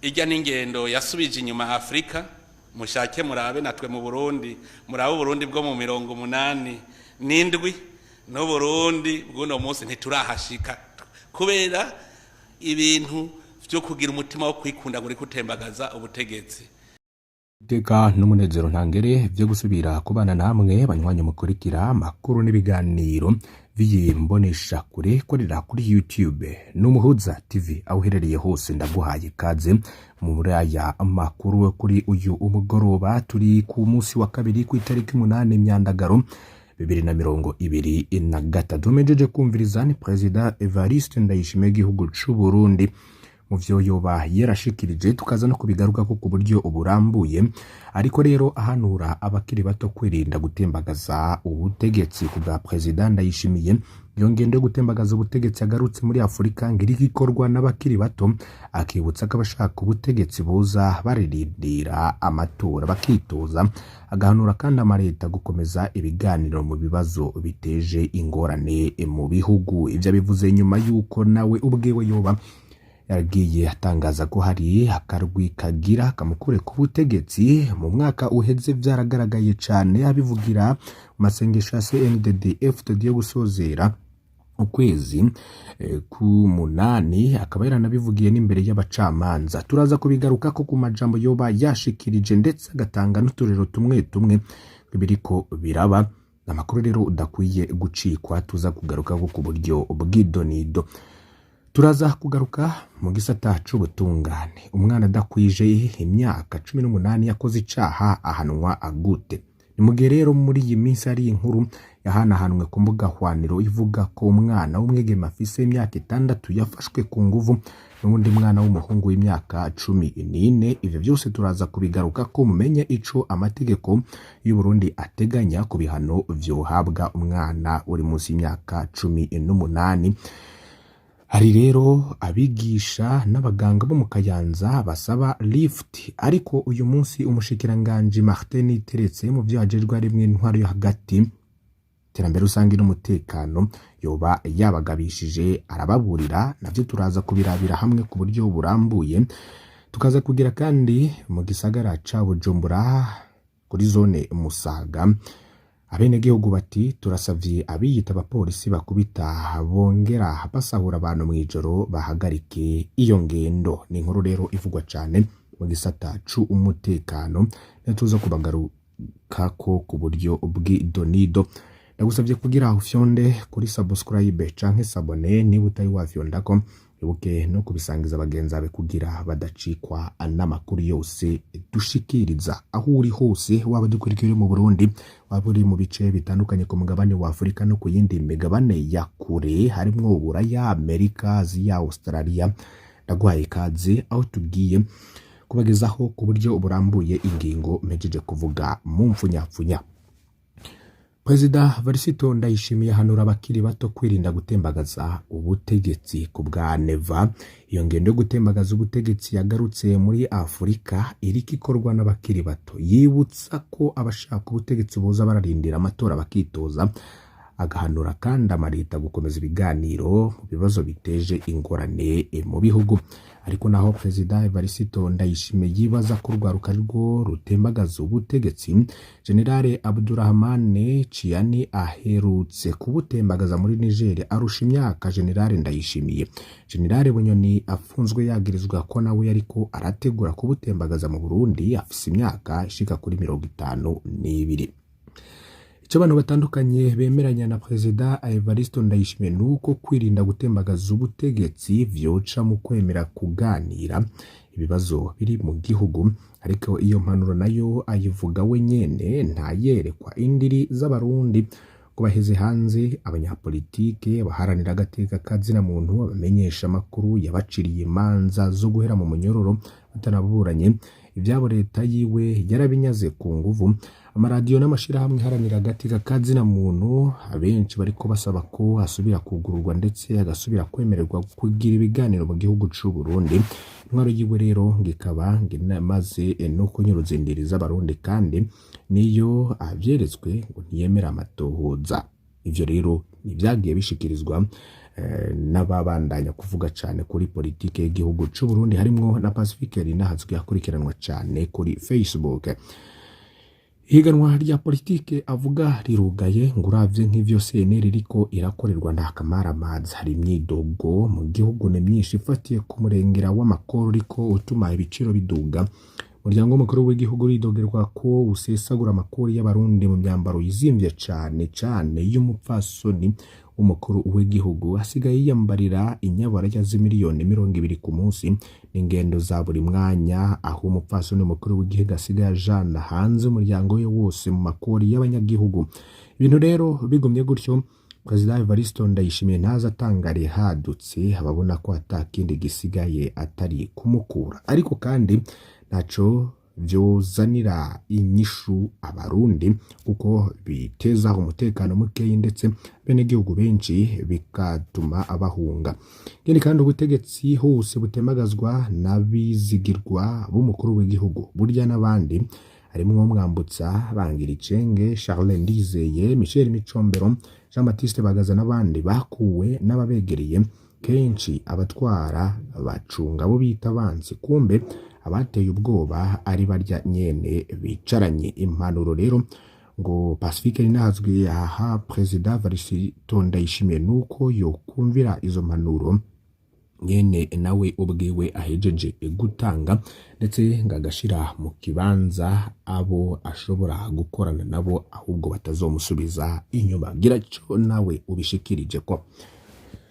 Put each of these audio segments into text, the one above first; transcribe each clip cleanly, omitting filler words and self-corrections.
Ijya n'ingendo yasubije inyuma Afurika. Mushake murabe natwe mu Burundi, murabe Uburundi bwo mu 87 n'Uburundi bw'uno munsi, ntiturahashika kubera ibintu vyo kugira umutima wo kwikunda ngo uriko utembagaza ubutegetsi. Iteka n'umunezero ntangere vyo gusubira kubana namwe banywanyi mukurikira amakuru n'ibiganiro vy'iyi mboneshakure ikorera kuri YouTube n'Umuhuza TV. Aho uherereye hose, ndaguhaye ikaze muri aya makuru kuri uyu umugoroba. Turi ku munsi wa kabiri, ku itariki 8 Myandagaro 2023. Mejeje kumviriza ni Perezida Evariste Ndayishimiye w'igihugu c'u Burundi, mu vyo yoba yarashikirije tukaza no kubigarukako ku buryo burambuye. Ariko rero ahanura abakiri bato kwirinda gutembagaza ubutegetsi. Ku bwa Perezida Ndayishimiye, iyo ngendo yo gutembagaza ubutegetsi yagarutse muri Afurika ngo iriko ikorwa n'abakiri bato, akibutsa ko abashaka ubutegetsi boza baririndira amatora bakitoza. Agahanura kandi amareta gukomeza ibiganiro mu bibazo biteje ingorane mu bihugu. Ivyo abivuze nyuma y'uko nawe ubwiwe yoba yagiye atangaza ko hari akarwi kagira kamukure ku butegetsi. Mu mwaka uheze vyaragaragaye cane abivugira mu masengesho ya CNDD FDD yo gusozera ukwezi k'umunani, akaba yaranabivugiye n'imbere y'abacamanza. Turaza kubigarukako ku majambo yoba yashikirije, ndetse agatanga n'uturero tumwe tumwe biriko biraba. Amakuru rero udakwiye gucikwa, tuza kugarukako ku buryo bw'idonido. Turaza kugaruka mu gisata c'ubutungane. Umwana adakwije imyaka 18 yakoze icaha ahanwa gute? Ni mu gihe rero muri iyi minsi hari inkuru yahanahanwe ku mbuga hwaniro ivuga ko umwana w'umwigeme afise imyaka 6 yafashwe ku nguvu n'uwundi mwana w'umuhungu w'imyaka 14. Ivyo vyose turaza kubigaruka ko mumenye ico amategeko y'u Burundi ateganya ku bihano vyohabwa umwana uri munsi y'imyaka 18. Hari rero abigisha n'abaganga bo mu Kayanza basaba lift, ariko uyu munsi umushikiranganji Martin Niteretse, mu vyo ajejwe harimwo intwaro yo hagati, iterambere rusange n'umutekano, yoba yabagabishije arababurira. Navyo turaza kubirabira hamwe ku buryo burambuye. Tukaza kugira kandi mu gisagara ca Bujumbura, kuri zone Musaga, abenegihugu bati: "Turasavye abiyita abapolisi bakubita bongera basahura abantu mw'ijoro bahagarike iyo ngendo." Ni inkuru rero ivugwa cane mu gisata c'umutekano, tuza kubagarukako ku buryo bw'idonido. Ndagusavye kugira ufyonde kuri subscribe canke s'abonner niba utari wafyondako, ibuke no kubisangiza bagenzi bawe kugira badacikwa n'amakuru yose dushikiriza. Aho uri hose, waba dukurikira uri mu Burundi, waba uri mu bice bitandukanye ku mugabane wa Afurika no ku yindi migabane ya kure, harimwo Uburaya, Amerika, Aziya, Australia, ndaguhaye ikaze aho tugiye kubagezaho ku buryo burambuye ingingo mpejeje kuvuga mu mfunyapfunya. Perezida Varisito Ndayishimiye ahanura abakiri bato kwirinda gutembagaza ubutegetsi. Ku bwa Neva, iyo ngendo yo gutembagaza ubutegetsi yagarutse muri Afurika iriko ikorwa n'abakiri bato. Yibutsa ko abashaka ubutegetsi boza bararindira amatora bakitoza. Agahanura kandi amareta gukomeza ibiganiro mu bibazo biteje ingorane mu bihugu. Ariko naho Perezida Evariste Ndayishimiye yibaza ko urwaruka rwo rutembagaza ubutegetsi, Generale Abdurahmane Chiani aherutse kubutembagaza muri Niger arusha imyaka Generale Ndayishimiye. Generale Bunyoni afunzwe yagirizwa ko nawe yariko arategura kubutembagaza mu Burundi, afise imyaka ishika kuri 52. Icyo abantu batandukanye bemeranya na Perezida Evariste Ndayishimiye ni uko kwirinda gutembagaza ubutegetsi vyoca mu kwemera kuganira ibibazo biri mu gihugu. Ariko iyo mpanuro nayo ayivuga we nyene, ntayerekwa indiri z'Abarundi ngo baheze hanze abanyapolitike baharanira agateka kazina muntu, abamenyesha amakuru yabaciriye imanza zo guhera mu munyororo batanaburanye, ibyabo leta yiwe yarabinyaze ku nguvu. Amaradiyo n'amashirahamwe iharanira agateka kazina muntu abenshi bariko basaba ko hasubira kugururwa, ndetse agasubira kwemererwa kugira ibiganiro mu gihugu c'u Burundi. Intwaro yiwe rero ngo ikaba ngo inamaze no kunyuruza indiri z'Abarundi, kandi niyo avyeretswe ngo ntiyemera amatohoza. Ivyo rero ntibyagiye bishikirizwa n'ababandanya kuvuga cane kuri politike y'igihugu c'u Burundi, harimwo na Pacifique Rinahazwe akurikiranwa cane kuri Facebook. Ihiganwa rya politike avuga rirugaye, ngo uravye nk'ivyo CNL iriko irakorerwa nta kamaramaza. Hari imyidogo mu gihugu ni myinshi ifatiye ku murengera w'amakoro uriko utuma ibiciro biduga. Umuryango w'umukuru w'igihugu uridogerwa ko usesagura amakori y'abarundi mu myambaro yizimvye cane cane y'umupfasoni w'umukuru w'igihugu, asigaye yiyambarira inyabaraya z'imiliyoni 20 ku munsi n'ingendo za buri mwanya, aho umupfasoni w'umukuru w'igihugu asigaye ajana hanze umuryango we wose mu makori y'abanyagihugu. Ibintu rero bigumye gutyo, Perezida Evariste Ndayishimiye ntaza atangariye hadutse ababona ko atakindi gisigaye atari kumukura, ariko kandi ntaco vyozanira inyishu abarundi kuko biteza umutekano mukeyi ndetse benegihugu benshi bigatuma bahunga. Ikindi kandi, ubutegetsi hose butemagazwa n'abizigirwa b'umukuru w'igihugu, burya n'abandi harimwo Mwambutsa Bangiricenge, Charles Ndizeye, Michel Micombero, Jean Baptiste Bagaza n'abandi bakuwe n'ababegereye. Kenshi abatwara bacunga abo bita abansi, kumbe abateye ubwoba ari barya nyene bicaranye. Impanuro rero ngo Pacifique Ninahazwe aha Perezida Evariste Ndayishimiye nuko yokumvira izo mpanuro nyene nawe ubwiwe ahejeje gutanga, ndetse ngo agashira mu kibanza abo ashobora gukorana nabo ahubwo batazomusubiza inyuma. Gira ico nawe ubishikirije ko.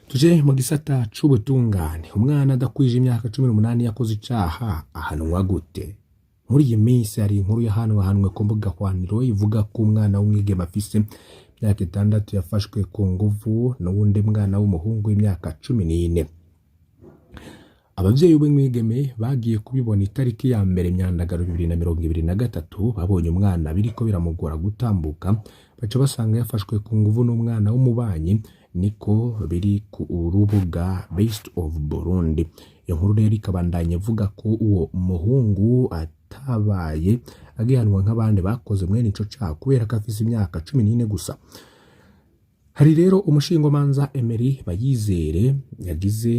Tuje mu gisata c'ubutungane. Umwana adakwije imyaka 18 yakoze icaha ahanwa gute? Muri iyi minsi hari inkuru yahanwahanwe ku mbuga hwaniro ivuga ko umwana w'umwigeme afise imyaka 6 yafashwe ku nguvu n'uwundi mwana w'umuhungu w'imyaka 14. Abavyeyi b'umwigeme bagiye kubibona itariki ya 1 Myandagaro 2023, babonye umwana biriko biramugora gutambuka, baca basanga yafashwe ku nguvu n'umwana w'umubanyi. Niko biri ku rubuga Best of Burundi. Iyo nkuru rero ikabandanya ivuga ko uwo muhungu atabaye agihanwa nk'abandi bakoze mwene ico caha kubera ko afise imyaka 14 gusa. Hari rero umushingwamanza Emery Bayizere yagize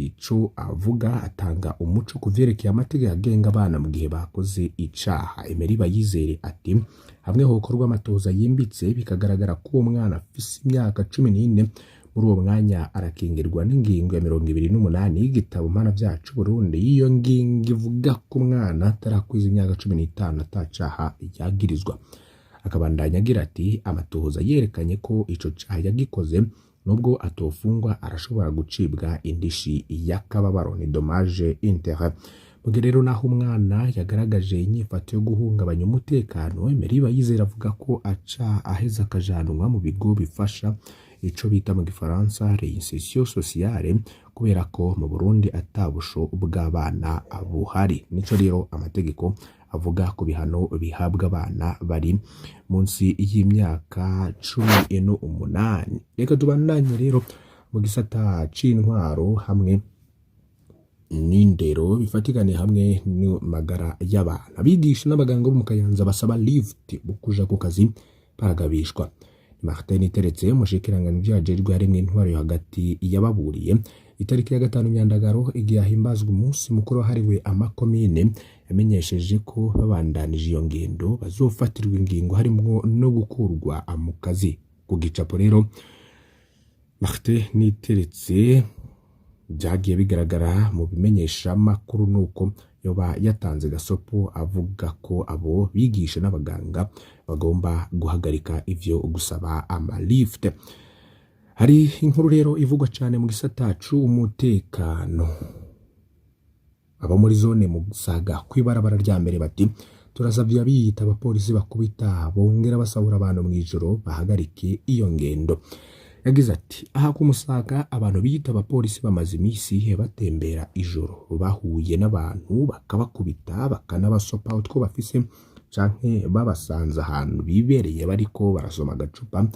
ico avuga, atanga umuco ku vyerekeye amategeko agenga abana mu gihe bakoze icaha. Emery Bayizere ati: "Hamwe hokorwa amatohoza yimbitse bikagaragara ko uwo mwana afise imyaka 14, muri uwo mwanya arakingirwa n'ingingo ya 28 y'igitabo mpanavyaha c'Uburundi. Iyo ngingo ivuga ko umwana atarakwiza imyaka 15 atacaha yagirizwa." Akabandanya agira ati: "Amatohoza yerekanye ko ico caha yagikoze, nubwo atofungwa arashobora gucibwa indishi y'akababaro, ni dommage intérêt." Mu gihe rero naho umwana yagaragaje inyifato yo guhungabanya umutekano, Emery Bayizere avuga ko aca aheza akajanwa mu bigo bifasha, ico bita mu gifaransa réinsertion sociale, kubera ko mu Burundi ata busho bw'abana buhari. Nico rero amategeko avuga ku bihano bihabwa abana bari munsi y'imyaka 18. Reka tubandanye rero mu gisata c'intwaro hamwe n'indero bifatikaniye hamwe n'amagara y'abantu. Abigisha n'abaganga bo mu Kayanza basaba lift kuja ku kazi baragabishwa. Martin Iteretse, umushikiranganji ajejwe harimwo intwaro yo hagati, yababuriye itariki ya 5 Myandagaro igihe hahimbazwa umunsi mukuru wahariwe amakomine. Yamenyesheje ko babandanije iyo ngendo bazofatirwa ingingo, harimwo no gukurwa mu kazi. Ku gicapo rero Martin Niteretse byagiye bigaragara mu bimenyeshamakuru nuko yoba yatanze gasopo avuga ko abo bigisha n'abaganga bagomba guhagarika ivyo gusaba amalift. Hari inkuru rero ivugwa cyane mu gisata c'umutekano. Abo muri zone Musaga kw'ibarabara rya mbere bati: "Turasavye abiyita abapolisi bakubita bongera basahura abantu mw'ijoro bahagarike iyo ngendo." Yagize ati: "Aha ku Musaga abantu biyita abapolisi bamaze iminsi batembera ijoro, bahuye n'abantu bakabakubita, bakanabasopa utwo bafise, canke babasanze ahantu bibereye bariko barasoma agacupa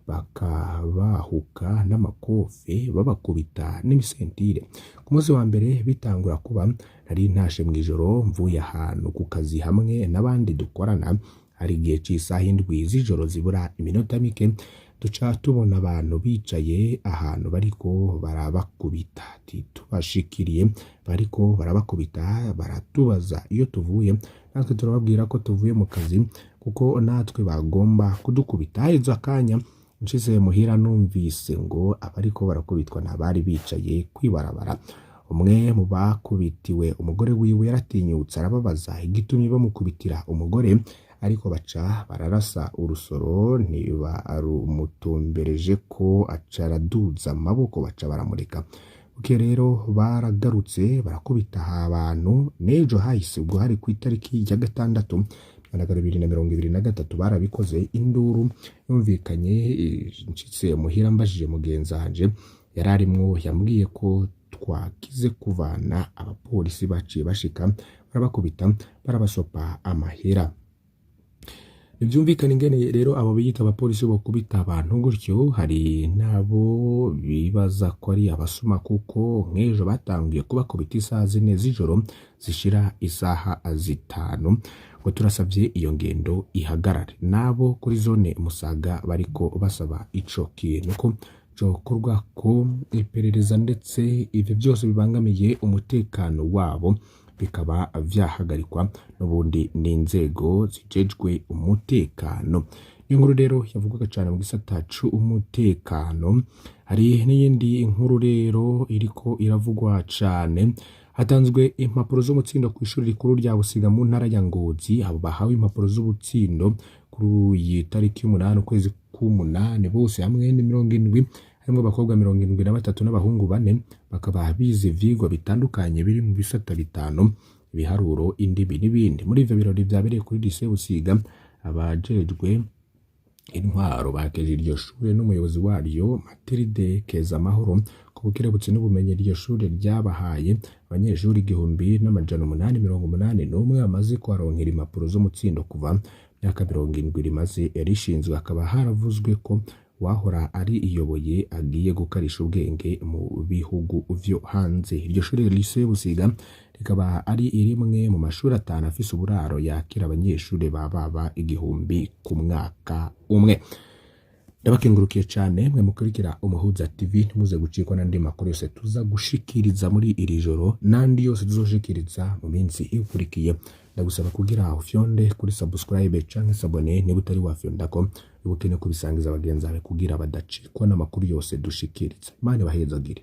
bakabahuka n'amakofe, babakubita n'imisentire. Ku munsi wa mbere bitangura kuba, nari ntashe mw'ijoro mvuye ahantu ku kazi hamwe n'abandi dukorana, hari igihe c'isaha 7 z'ijoro zibura iminota mike. Duca tubona abantu bicaye ahantu bariko barabakubita. Ati tubashikiriye bariko barabakubita, baratubaza iyo tuvuye, natwe turababwira ko tuvuye mu kazi kuko natwe bagomba kudukubita. Haheze akanya nshitse muhira numvise ngo abariko barakubitwa n'abari bicaye kwibarabara. Umwe mu bakubitiwe umugore wiwe yaratinyutse arababaza igitumye bamukubitira umugore, ariko baca bararasa urusoro ntibarumutumbereje ko aca araduza amaboko baca baramureka. Bukeye rero baragarutse barakubita abantu. N'ejo hahise, ubwo hari ku itariki ya 6 Nyandagaro 2023, barabikoze. Induru yumvikanye nshitse muhira mbajije mugenzi wanje yari arimwo, yambwiye ko twakize kuvana abapolisi baciye bashika barabakubita, barabasopa amahera. Ntivyumvikana ingene rero abo biyita abapolisi bokubita abantu gutyo. Hari n'abo bibaza ko ari abasuma, kuko nk'ejo batanguye kubakubita isaha 4 z'ijoro zishira isaha 5. Ngo turasavye iyo ngendo ihagarare. Nabo kuri zone Musaga bariko basaba ico kintu ko cokorwa ko iperereza, ndetse ivyo byose bibangamiye umutekano wabo bikaba vyahagarikwa n'ubundi n'inzego zijejwe umutekano. Iyo nkuru rero yavugwaga cane mu gisata c'umutekano. Hari n'iyindi nkuru rero iriko iravugwa cane. Hatanzwe impapuro z'umutsindo ku ishuri rikuru rya Busiga mu ntara ya Ngozi. Abo bahawe impapuro z'ubutsindo kuri iyi tariki 8 ukwezi k'umunani bose hamwe ni 70, harimwo abakobwa 73 n'abahungu 4, bakaba bize ivyigwa bitandukanye biri mu bisata bitanu: ibiharuro, indimi n'ibindi. Muri ivyo birori vyabereye kuri lycée Busiga, abajejwe intwaro bakeje iryo shure n'umuyobozi waryo Matilde Kezamahoro ku bukerebutsi n'ubumenyi iryo shure ryabahaye. Abanyeshuri 1881 bamaze kuharonkera impapuro z'umutsindo kuva myaka 70 rimaze rishinzwe. Hakaba haravuzwe ko wahora ari iyoboye agiye gukarisha ubwenge mu bihugu vyo hanze. Iryo shure lycée Busiga rikaba ari rimwe mu mashuri atanu afise uburaro yakira abanyeshuri bababa 1000 ku mwaka umwe. Ndabakengurukiye cyane mwe mukurikira Umuhuza TV. Ntimuze gucikwa n'andi makuru yose tuza gushikiriza muri iri joro n'andi yose tuzoshikiriza mu minsi ikurikiye. Ndagusaba kugira ufyonde kuri subscribe canke s'abonner niba utari wafyondako, wibuke no kubisangiza bagenzi bawe kugira badacikwa n'amakuru yose dushikiriza. Imana ibahezagire.